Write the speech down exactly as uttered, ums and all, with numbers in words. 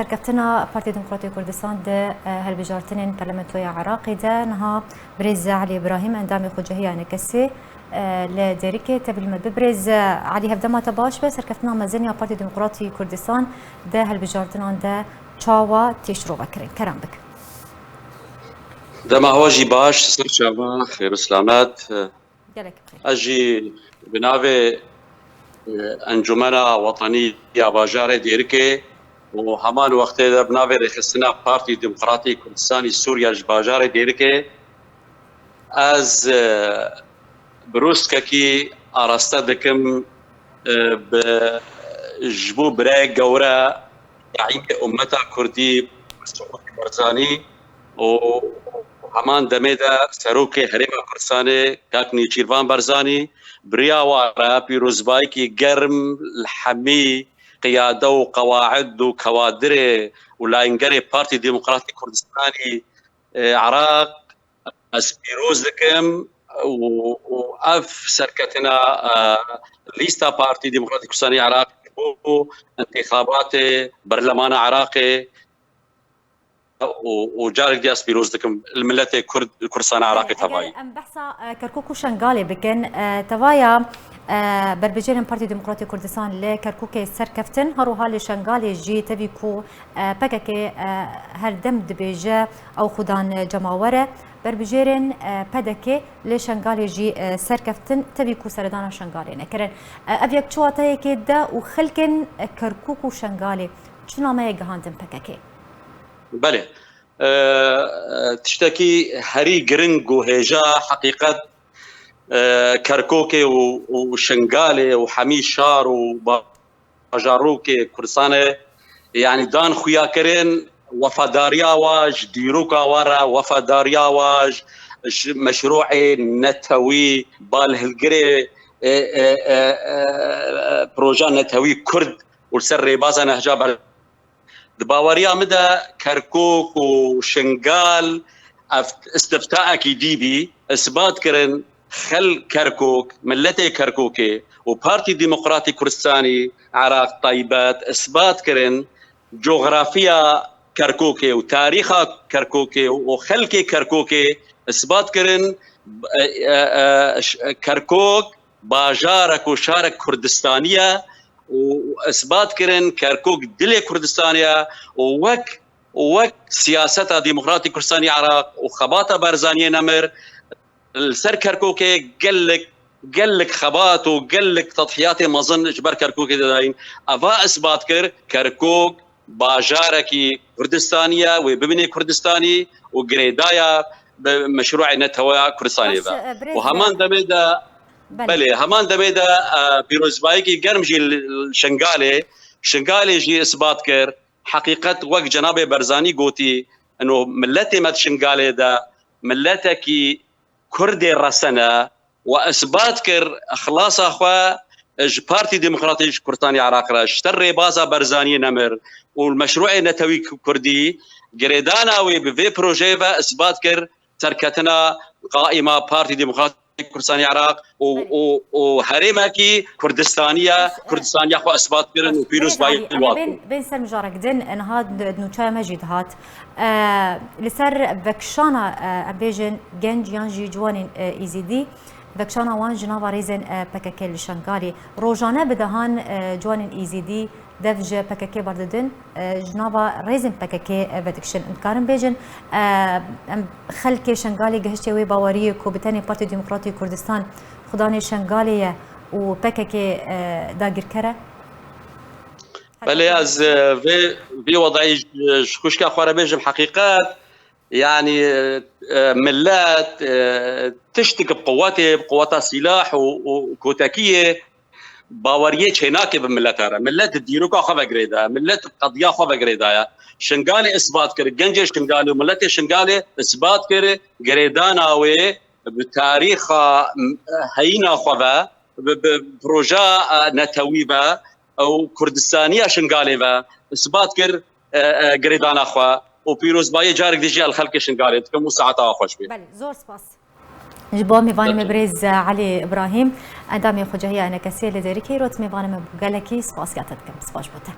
Serkeftina Partiya Demokratîk Kurdistan di, e, hilbijartinên Parlamentoya Iraqê de niha birêz Elî Îbrahîm, endamê Xwecehiya Enekesê, e, li Dêrikê tevî li me. Bi birêz, e, Elî, hevdema te baş be, serkeftina mezin ya Partiya Demokratîk Kurdistan di hilbijartinan de çawa tê şirove kirin? Kerem bike. Dema we jî baş, ser çava, xêr û selamet. Gelek bi xêr. Ez jî bi navê, e, Encûmena Wetanî ya Bajarê Dêrikê û heman wextê de bi navê Rêxistina Partî Demokratî Kurdistanî Sûriya ji bajarê Dêrikê, ez, e, birûskekî araste dikim, e, bi, ji bo birayê gewre, zeîmê ummeta Kurdî, Mesûd Barzanî û heman demê de Serokê Herêma Kurdistanê, Kak Nêçîrvan Barzanî, bi riya wan re pîrozbayekî germ li hemî qiyade û qewaid û kewadirê û layîngerê Partî Demokratîk Kurdistanî, e, Iraq, ez pîroz dikim û, û ev serketina, e, lîsta Partî Demokratîk Kurdistanê Iraq bo intixabatê berlemana Iraqê û, û carek dî ez pîroz dikim li miletê Kurd, Kurdistana Iraqê tevayî. Em behsa, e, Kerkûk û Şengalê bikin. E, tevaya, e, berbijêrên Partî Demokratîk Kurdistan li Kerkûkê serkeftin, her wiha li Şengalê jî tevî ku, e, P K K, e, her dem dibêje ew xudan cemawer e. Berbijêrên, e, P D K li Şengalê jî, e, serkeftin, tevî ku seredana Şengalê nekirin. E, ev yek çi wateyekê de û xelkên, e, Kerkûk û Şengalê çi nameyê gihandin P K K? Belê. E, e, tiştekî herî giring û hêja heqîqet, e, Kerkûkê û, û Şengalê û hemî şar û bajarokê Kurdistanê, yanî dan xuya kirin, wefadariya wa ji dîroka wa re, wefadariya wa ji, ji meşrûê netewî, balhilgirê, e, e, e, e, proja netewî Kurd û li ser rêbaza Nehca ber Di baweriya min de Kerkûk û Şingal ev istiftaekî dî bî, isbat kirin xelk Kerkûk, miletê Kerkûkê û Partî Demokratîk Kurdistanî Iraq taybet isbat kirin coxrafiya Kerkûkê û tarîxa Kerkûkê û xelkê Kerkûkê isbat kirin, e, e, e, ş-, Kerkûk bajarek û şarek Kurdistanî ye û isbat kirin Kerkûk dilê Kurdistanê ye û wek, wek siyaseta Demokratîk Kurdistanî Iraq û xebata Barzaniyê nemir li ser Kerkûkê gelek, gelek xebat û gelek tedhiyatê mezin ji ber Kerkûkê de dayîn. Eva isbat kir Kerkûk bajarekî Kurdistanî ye, wê bibîne Kurdistanî û girêdaya bi meşrûê neteweya Kurdistanê ve. Û heman demê de, belê, heman demê de, e, pîrozbayekî germ jî li, li Şingalê, Şingalê jî isbat kir, heqîqet wek cenabê Barzanî gotî, ino miletê me di Şingalê de miletekî Kurdê resene, we isbat kir, ixlasa xwe ji Partî Demokratîk Kurdistanê Iraq re, ji ser rêbaza Barzaniyê nemir û li meşrûê netewî Kurdî girêdana wê bi vê projeyê ve isbat kir, serketina qaîma Partî Demokratîk Kurdistanê Iraq û, û, û herêmekî Kurdistanî ye, Kurdistaniya xwe isbat kirin û pîrozbayî li wan. Bên, bên ser mijarek din, niha nûçeya me jî dihat. E, li ser vekişana, e, em bêjin genc yan jî ciwanên, e, Êzidî, vekişana wan ji nava rêzên, e, P K K li Şengalê. Rojane bi dehan, e, ciwanên Êzidî dev ji P K K berdidin, e, ji nava rêzên P K K vedikişin. Em dikarin bêjin, e, em xelkê Şengalê gihiştê wê baweriyê ku bi tenê Partî Demokratîk Kurdistan xudanê Şengalê ye û P K K, e, dagirker e? Belê, ez, e, vê, vê wedayî ji, ji xwişka xwe re bêjim heqîqet. Yanî, e, milet, e, tiştik bi quwetê, bi quweta sîlah û, û kotekiyê baweriyê çênake bi mileta re. Milet di dîroka xwe ve girêdaye. Milet qediya xwe ve girêdaye. Şingalê isbat kir, gencê Şingalê û miletê Şingalê isbat kir, girêdana wê bi tarîxa, m-, heyîna xwe ve, bi, bi proja, e, netewî ve û Kurdistaniya Şingalê ve isbat kir, e, e, girêdana xwe û pîrozbayê carek dî jî el xelkê Şingalê dikim û saeta we xweş bê. Belê, zor spas. Ji bo mêvanê me birêz Elî Îbrahîm, endamê Xwecehiya Enekesê li Dêrikê, îro tu mêvanê me bû, gelekî spasiya te dikim. Spas ji bo te.